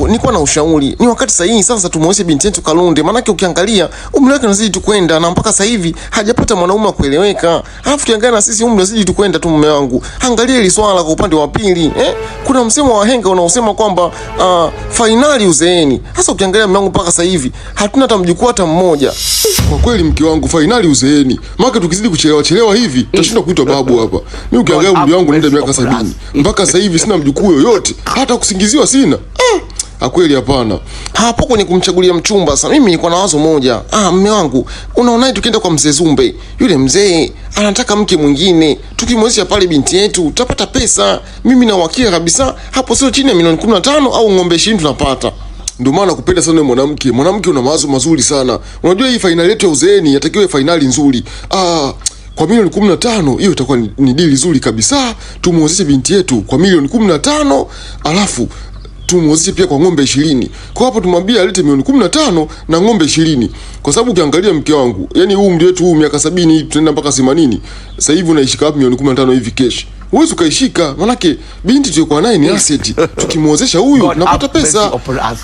Nilikuwa na ushauri. Ni wakati sahihi sasa tumuoeshe binti yetu Kalunde. Maanake ukiangalia umri wake unazidi tu kwenda na mpaka sasa hivi hajapata mwanaume wa kueleweka. Alafu tukiangalia na sisi umri unazidi tu kwenda tu mume wangu. Angalia hili swala kwa upande wa pili, eh? Kuna msemo wa wahenga unaosema kwamba fainali uzeeni. Sasa ukiangalia mume wangu mpaka sasa hivi hatuna hata mjukuu hata mmoja. Kwa kweli mke wangu, fainali uzeeni. Maana tukizidi kuchelewa chelewa hivi tutashindwa kuitwa babu hapa. Mimi ukiangalia umri wangu naenda miaka 70. Mpaka sasa hivi sina mjukuu yoyote. Hata kusingiziwa sina. Kweli hapana. Hapo kwenye kumchagulia mchumba sasa mimi nilikuwa na wazo moja. Mume wangu, unaonaje tukienda kwa mzee Zumbe? Yule mzee anataka mke mwingine. Tukimwezesha pale binti yetu tutapata pesa. Mimi na uhakika kabisa hapo sio chini ya milioni 15 au ng'ombe 20 tunapata. Ndio maana nakupenda sana wewe mwanamke. Mwanamke una mawazo mazuri sana. Unajua hii fainali yetu ya uzeeni yatakiwa fainali nzuri. Kwa milioni 15 hiyo itakuwa ni dili nzuri kabisa. Tumuozeshe binti yetu kwa milioni 15 alafu tumuozeshe pia kwa ng'ombe 20. Kwa hapo tumwambie alete milioni 15 na ng'ombe 20. Kwa sababu ukiangalia mke wangu, yani huu umri wetu huu miaka 70 tunaenda mpaka 80. Sasa hivi unaishika wapi milioni 15 hivi cash? Huwezi ukaishika, manake binti tuliyokuwa naye ni asset. Tukimuozesha huyu tunapata pesa.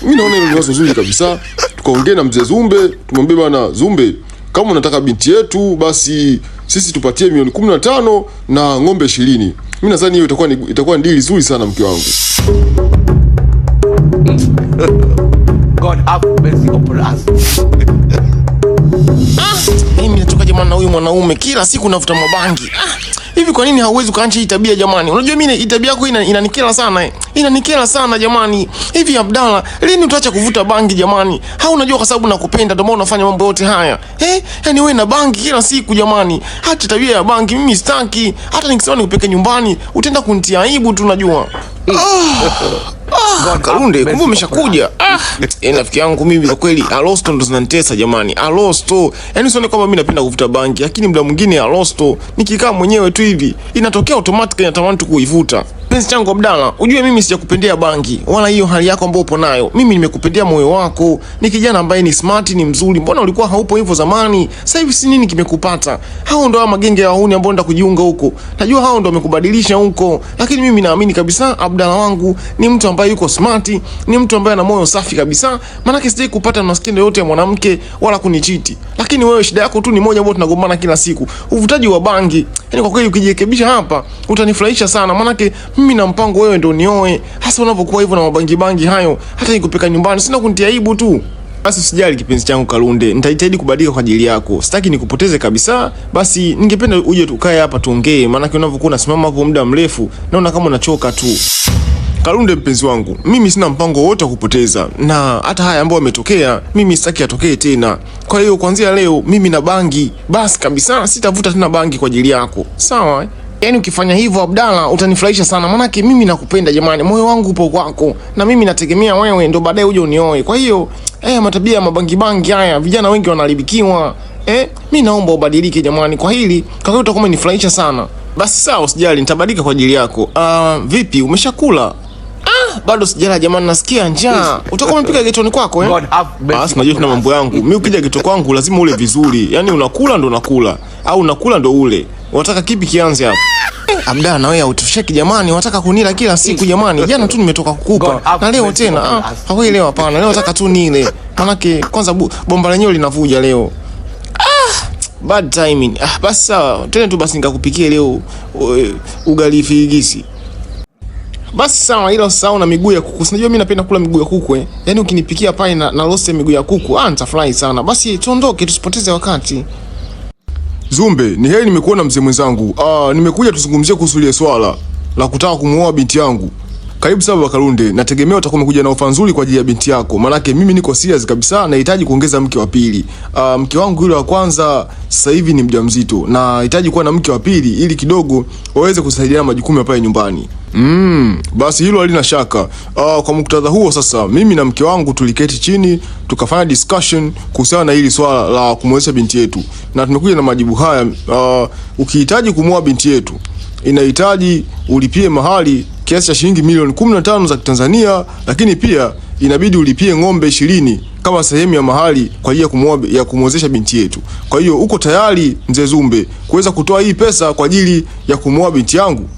Mimi naona hilo ni wazo zuri kabisa. Tukaongee na mzee Zumbe, tumwambie bana Zumbe, kama unataka binti yetu basi sisi tupatie milioni 15 na ng'ombe 20. Mimi nadhani hiyo itakuwa ni deal nzuri sana mke wangu. God have mercy upon us. Mimi natoka jamani na huyu mwanaume kila siku navuta mabangi. Hivi kwa nini hauwezi ukaacha hii tabia jamani? Unajua mimi hii tabia yako inanikera sana. Inanikera sana jamani. Hivi Abdalla, lini utaacha kuvuta bangi jamani? Hau unajua kwa sababu nakupenda ndio maana unafanya mambo yote haya. Yaani wewe na bangi kila siku jamani. Acha tabia ya bangi, mimi sitaki. Hata nikisema nikupeke nyumbani, utaenda kunitia aibu tu unajua. Kalunde, kumbe umeshakuja. Rafiki yangu mimi kwa kweli Alosto ndo zinanitesa jamani. Alosto. Yaani usione kwamba mimi napenda kuvuta bangi, lakini muda mwingine Alosto nikikaa mwenyewe tu hivi inatokea automatically natamani tu kuivuta. Penzi changu Abdalla, ujue mimi sijakupendea bangi wala hiyo hali yako ambayo upo nayo. Mimi nimekupendea moyo wako. Ni kijana ambaye ni smart, ni mzuri. Mbona ulikuwa haupo hivyo zamani? Sasa hivi si nini kimekupata? Hao ndo hao magenge ya wahuni ambao nenda kujiunga huko. Najua hao ndo wamekubadilisha huko, lakini mimi naamini kabisa Abdalla wangu ni mtu ambaye yuko smart, ni mtu ambaye ana moyo safi kabisa. Maana sijai kupata maskini yote ya mwanamke wala kunichiti. Lakini wewe shida yako tu ni moja ambayo tunagombana kila siku, uvutaji wa bangi. Yaani kwa kweli ukijirekebisha hapa utanifurahisha sana, maana mimi na mpango wewe ndio nioe. Hasa unapokuwa hivyo na mabangi bangi hayo, hata nikupeka nyumbani sina kunitia aibu tu. Basi usijali kipenzi changu Kalunde, nitajitahidi kubadilika kwa ajili yako. Sitaki nikupoteze kabisa. Basi ningependa uje tukae hapa tuongee, maana unavyokuwa unasimama hapo muda mrefu naona kama unachoka tu. Kalunde mpenzi wangu, mimi sina mpango wowote wa kupoteza, na hata haya ambayo yametokea mimi sitaki yatokee tena. Kwa hiyo kuanzia leo mimi na bangi basi kabisa, sitavuta tena bangi kwa ajili yako, sawa? Yaani ukifanya hivyo Abdalla utanifurahisha sana, maanake mimi nakupenda jamani, moyo wangu upo kwako, na mimi nategemea wewe ndo baadaye uje unioe. Kwa hiyo matabia ya mabangi bangi haya vijana wengi wanaharibikiwa. Mi naomba ubadilike jamani, kwa hili kwa kweli utakuwa umenifurahisha sana. Basi sawa, usijali, nitabadilika kwa ajili yako. Vipi umeshakula? Bado sijala jamani, nasikia njaa. Utakuwa umepika getoni kwako eh? God have mercy Basi najua tuna mambo yangu. Mimi ukija geto kwangu lazima ule vizuri. Yaani unakula ndo unakula au unakula ndo ule. Unataka kipi kianze hapo? Abdalla na wewe hautosheki jamani, unataka kunila kila siku jamani. Jana tu nimetoka kukupa na leo tena. Hawezi leo hapana. Leo nataka tu nile. Manake kwanza bomba lenyewe linavuja leo. Bad timing. Basi sawa. Tena tu basi nikakupikie leo ugali figisi. Basi sawa, ila usisahau na miguu ya kuku. Sinajua mimi napenda kula miguu ya kuku eh. Yaani ukinipikia pale na roast ya miguu ya kuku, nitafurahi sana. Basi tuondoke tusipoteze wakati. Zumbe, ni heri nimekuona mzee mwenzangu. Nimekuja tuzungumzie kuhusu ile swala la kutaka kumuoa binti yangu. Karibu sana Baba Kalunde, nategemea utakuwa umekuja na ofa nzuri kwa ajili ya binti yako. Maanake mimi niko serious kabisa, nahitaji kuongeza mke wa pili. Mke wangu yule wa kwanza sasa hivi ni mjamzito na nahitaji kuwa na mke wa pili ili kidogo waweze kusaidiana majukumu ya pale nyumbani. Basi hilo halina shaka. Kwa muktadha huo sasa mimi na mke wangu tuliketi chini tukafanya discussion kuhusiana na hili swala la kumwezesha binti yetu, na tumekuja na majibu haya. Ukihitaji kumuoa binti yetu inahitaji ulipie mahali kiasi cha shilingi milioni 15 za Kitanzania, lakini pia inabidi ulipie ng'ombe 20 kama sehemu ya mahali kwa ajili ya kumwozesha binti yetu. Kwa hiyo uko tayari mzee Zumbe kuweza kutoa hii pesa kwa ajili ya kumuoa binti yangu?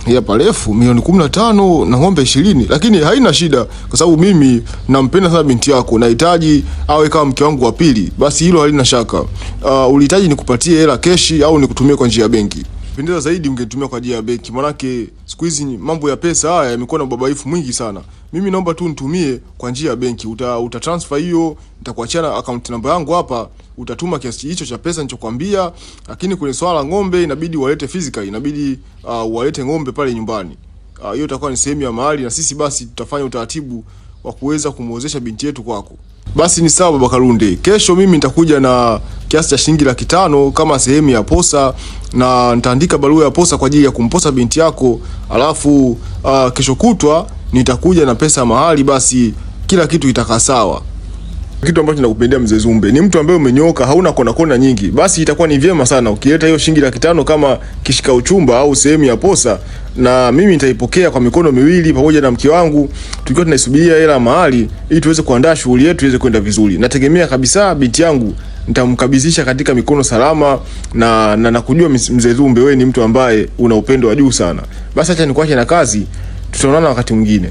Ya parefu milioni 15 na ng'ombe 20, lakini haina shida kwa sababu mimi nampenda sana binti yako, nahitaji awe kama mke wangu wa pili, basi hilo halina shaka. Ulihitaji nikupatie hela keshi au nikutumie kwa njia ya benki? Pendeza zaidi ungetumia kwa njia ya benki, manake siku hizi mambo ya pesa haya yamekuwa na ubabaifu mwingi sana. Mimi naomba tu nitumie kwa njia ya benki, uta transfer hiyo, nitakuachia na account namba yangu hapa, utatuma kiasi hicho cha pesa nilichokwambia. Lakini kwenye swala la ng'ombe inabidi walete physical, inabidi walete ng'ombe pale nyumbani. Hiyo itakuwa ni sehemu ya mahali, na sisi basi tutafanya utaratibu wa kuweza kumwozesha binti yetu kwako. Basi ni sawa baba Kalunde, kesho mimi nitakuja na kiasi cha shilingi 500,000 kama sehemu ya posa, na nitaandika barua ya posa kwa ajili ya kumposa binti yako, alafu kesho kutwa nitakuja na pesa mahali, basi kila kitu itakaa sawa. Kitu ambacho nakupendea mzee Zumbe ni mtu ambaye umenyoka, hauna kona kona nyingi. Basi itakuwa ni vyema sana ukileta hiyo shilingi 500,000 kama kishika uchumba au sehemu ya posa, na mimi nitaipokea kwa mikono miwili pamoja na mke wangu, tukiwa tunaisubiria hela mahali ili tuweze kuandaa shughuli yetu iweze kwenda vizuri. Nategemea kabisa binti yangu nitamkabidhisha katika mikono salama, na nakujua mzee Zumbe, wewe ni mtu ambaye una upendo wa juu sana. Basi acha nikuache na kazi, tutaonana wakati mwingine.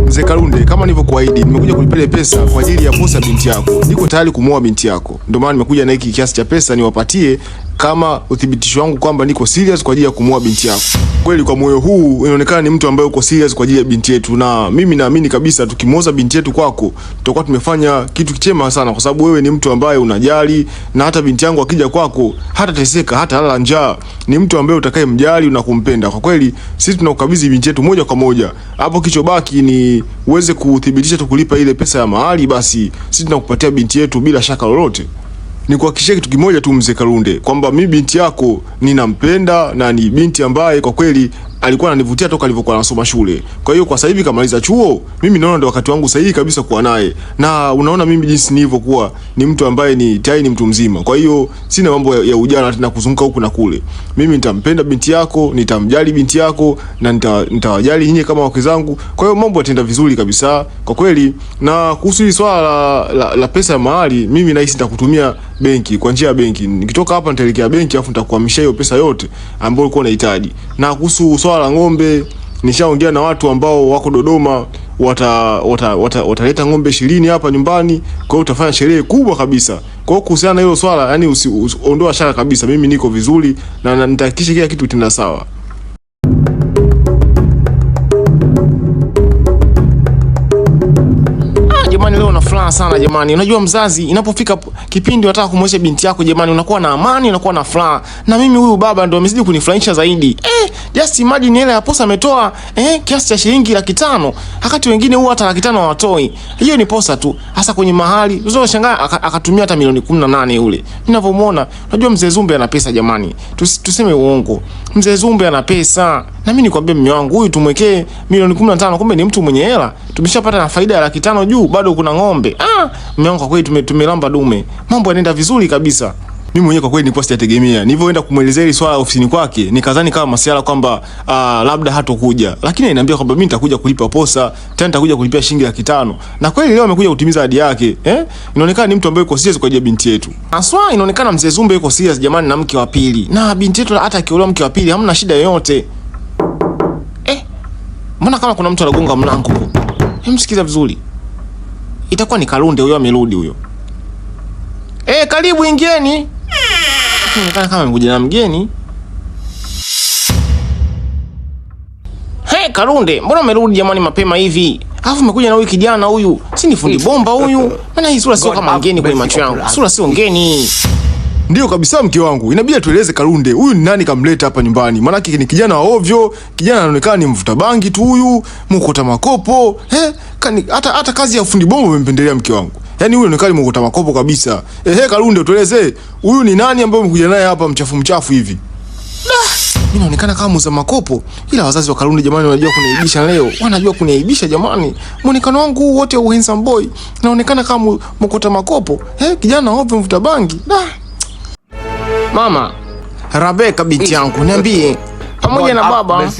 Mzee Kalunde, kama nilivyokuahidi, nimekuja kulipia ile pesa kwa ajili ya posa binti yako. Niko tayari kumuoa binti yako, ndio maana nimekuja na hiki kiasi cha pesa niwapatie kama uthibitisho wangu kwamba niko serious kwa ajili ya kumuoa binti yako. Kweli kwa moyo huu inaonekana ni mtu ambaye uko serious kwa ajili ya binti yetu, na mimi naamini kabisa tukimwoza binti yetu kwako tutakuwa tumefanya kitu chema sana, kwa sababu wewe ni mtu ambaye unajali, na hata binti yangu akija kwako hatateseka, hata lala njaa. Ni mtu ambaye utakayemjali na kumpenda. Kwa kweli sisi tunakukabidhi binti yetu moja kwa moja. Hapo kichobaki ni uweze kuthibitisha tukulipa ile pesa ya mahali, basi sisi tunakupatia binti yetu bila shaka lolote. Nikuhakikishie kitu kimoja tu mzee Kalunde, kwamba mi binti yako ninampenda na ni binti ambaye kwa kweli alikuwa ananivutia toka alivyokuwa anasoma shule. Kwa hiyo kwa sasa hivi kamaliza chuo, mimi naona ndio wakati wangu sahihi kabisa kuwa naye. Na unaona mimi jinsi nilivyokuwa ni mtu ambaye ni tayari ni mtu mzima. Kwa hiyo sina mambo ya ujana tena kuzunguka huku na kule. Mimi nitampenda binti yako, nitamjali binti yako na nitawajali nyinyi kama wake zangu. Kwa hiyo mambo yataenda vizuri kabisa kwa kweli. Na kuhusu hili swala la pesa ya mahali, mimi nahisi nitakutumia benki, kwa njia ya benki. Nikitoka hapa nitaelekea benki afu nitakuhamishia hiyo pesa yote ambayo ulikuwa unahitaji. Na kuhusu swala la ng'ombe, nishaongea na watu ambao wako Dodoma, wataleta ng'ombe 20 hapa nyumbani. Kwa hiyo utafanya sherehe kubwa kabisa. Kwa hiyo kuhusiana na hilo swala, yani ondoa shaka kabisa, mimi niko vizuri na nitahakikisha kila kitu kitaenda sawa. Jamani, leo na furaha sana jamani. Unajua mzazi, inapofika kipindi unataka kumwosha binti yako jamani, unakuwa na amani, unakuwa na furaha. Na mimi huyu baba ndo amezidi kunifurahisha zaidi. Just imagine hela ya posa ametoa kiasi cha shilingi 500,000. Wakati wengine huwa hata 500,000 hawatoi. Hiyo ni posa tu. Hasa kwenye mahali, unaweza kushangaa akatumia hata milioni 18 yule. Ninavyomuona, unajua mzee Zumbe ana pesa jamani. Tuseme uongo. Mzee Zumbe ana pesa. Na mimi nikwambie mume wangu huyu tumwekee milioni 15, kumbe ni mtu mwenye hela. Tumeshapata na faida ya 500,000 juu, bado kuna ng'ombe. Mume wangu kwa kweli tumelamba dume. Mambo yanaenda vizuri kabisa. Mimi mwenyewe kwa kweli nilikuwa sijategemea. Nilivyoenda kumuelezea hili swala ofisini kwake, nikadhani kama masiala kwamba labda hatokuja. Lakini aliniambia kwamba mimi nitakuja kulipa posa, tena nitakuja kulipia shilingi 500,000. Na kweli leo amekuja kutimiza ahadi yake. Inaonekana ni mtu ambaye yuko serious kwa ajili ya binti yetu. Aswa inaonekana mzee Zumbe yuko serious jamani na mke wa pili. Na binti yetu hata akiolewa mke wa pili hamna shida yoyote. Mbona kama kuna mtu anagonga mlango huko? Hem, sikiza vizuri. Itakuwa ni Kalunde huyo amerudi huyo. Karibu ingieni. Inaonekana kama amekuja na mgeni. Hey, Kalunde, mbona umerudi jamani mapema hivi? Alafu umekuja na huyu kijana huyu. Si ni fundi bomba huyu? Maana hii sura sio kama ngeni kwenye macho yangu. Sura sio ngeni. Ndio kabisa mke wangu, inabidi atueleze Kalunde huyu ni nani kamleta hapa nyumbani. Maana ni kijana wa ovyo, kijana anaonekana ni mvuta bangi tu huyu, mkota makopo. Hata kazi ya fundi bomba umempendelea mke wangu. Yaani huyu anaonekana mkota makopo kabisa. Kalunde tueleze, huyu ni nani ambaye umekuja naye hapa mchafu mchafu hivi? Mimi naonekana kama muuza makopo, ila wazazi wa Kalunde jamani wanajua kuniaibisha leo. Wanajua kuniaibisha jamani. Muonekano wangu wote wa handsome boy, naonekana kama mkota makopo. Kijana ovyo mvuta bangi. Mama Rebeka binti yangu, niambie pamoja na baba.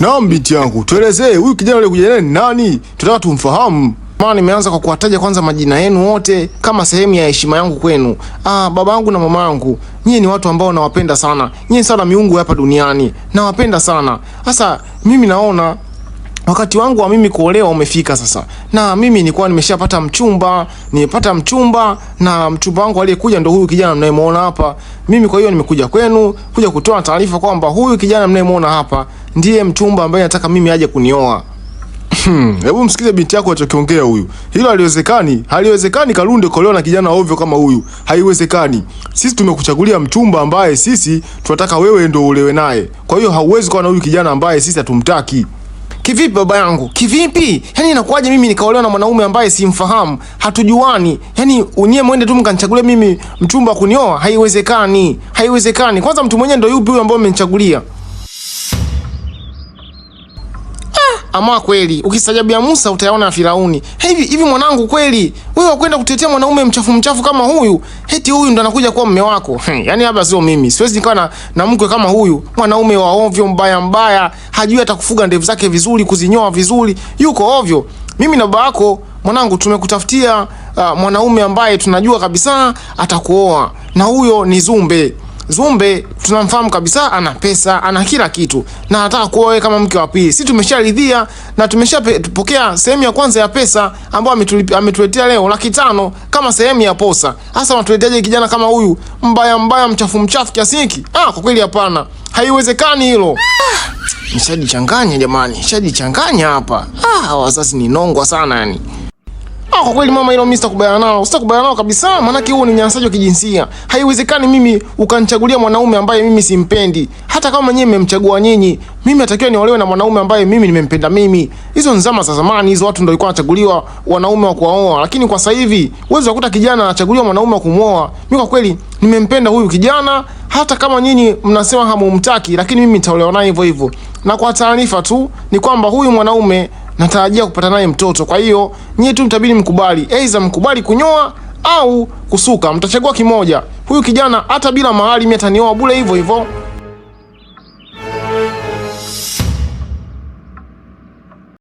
Naam binti yangu, tuelezee huyu kijana aliyekuja naye ni nani? Tunataka tumfahamu. Maana nimeanza kwa kuwataja kwanza majina yenu wote kama sehemu ya heshima yangu kwenu. Baba yangu na mama yangu, nyie ni watu ambao nawapenda sana. Nyie sana miungu hapa duniani. Nawapenda sana. Sasa mimi naona wakati wangu wa mimi kuolewa umefika sasa, na mimi nilikuwa nimeshapata mchumba, nimepata mchumba na mchumba wangu aliyekuja ndo huyu kijana mnayemuona hapa. Mimi kwa hiyo nimekuja kwenu kuja kutoa taarifa kwamba huyu kijana mnayemuona hapa ndiye mchumba ambaye nataka mimi aje kunioa. Hebu msikize binti yako alichokiongea huyu. Hilo haliwezekani. Haliwezekani Kalunde kuolewa na kijana ovyo kama huyu. Haiwezekani. Sisi tumekuchagulia mchumba ambaye sisi tunataka wewe ndio uolewe naye. Kwa hiyo hauwezi kuwa na huyu kijana ambaye sisi hatumtaki. Kivipi baba yangu? Kivipi? Yaani inakuwaje mimi nikaolewa na mwanaume ambaye simfahamu, hatujuani? Yaani unyie mwende tu mkanichagulie mimi mchumba kunioa? Haiwezekani. Haiwezekani. Kwanza mtu mwenyewe ndio yupi huyu ambaye mmenichagulia? Ama kweli ukistajabia Musa utayaona Firauni. Hivi hivi mwanangu, kweli wewe wakwenda kutetea mwanaume mchafu mchafu kama huyu? Eti huyu ndo anakuja kuwa mume wako? Yaani hapa sio mimi, siwezi nikawa na mkwe kama huyu, mwanaume wa ovyo, mbaya mbaya, hajui hata kufuga ndevu zake vizuri, kuzinyoa vizuri, yuko ovyo. Mimi na baba yako mwanangu tumekutafutia mwanaume ambaye tunajua kabisa atakuoa, na huyo ni Zumbe. Zumbe tunamfahamu kabisa, ana pesa, ana kila kitu na anataka kuoa wewe kama mke wa pili. Sisi tumesharidhia na tumeshapokea sehemu ya kwanza ya pesa ambayo ametuletea leo 500,000 kama sehemu ya posa. Sasa unatuleteaje kijana kama huyu mbaya mbaya, mchafu mchafu kiasi hiki? Kwa kweli hapana, haiwezekani hilo. Nishajichanganya jamani, nishajichanganya hapa. Wazazi ni nongwa sana yani. Kwa kweli mama, hilo mimi sitakubaliana nalo. Sitakubaliana nalo kabisa, maana huo ni unyanyasaji wa kijinsia. Haiwezekani mimi ukanichagulia mwanaume ambaye mimi simpendi. Hata kama nyinyi mmemchagua nyinyi, mimi natakiwa niolewe na mwanaume ambaye mimi nimempenda mimi. Hizo nzama za zamani hizo, watu ndio walikuwa wanachaguliwa wanaume wa kuwaoa, lakini kwa sasa hivi uwezo wa kukuta kijana anachaguliwa mwanaume wa kumuoa. Mimi kwa kweli nimempenda huyu kijana, hata kama nyinyi mnasema hamumtaki, lakini mimi nitaolewa naye hivyo hivyo. Na kwa taarifa tu ni kwamba huyu mwanaume natarajia kupata naye mtoto. Kwa hiyo nyie tu mtabidi mkubali, aidha mkubali kunyoa au kusuka, mtachagua kimoja. Huyu kijana hata bila mahali mimi atanioa bure hivyo hivyo.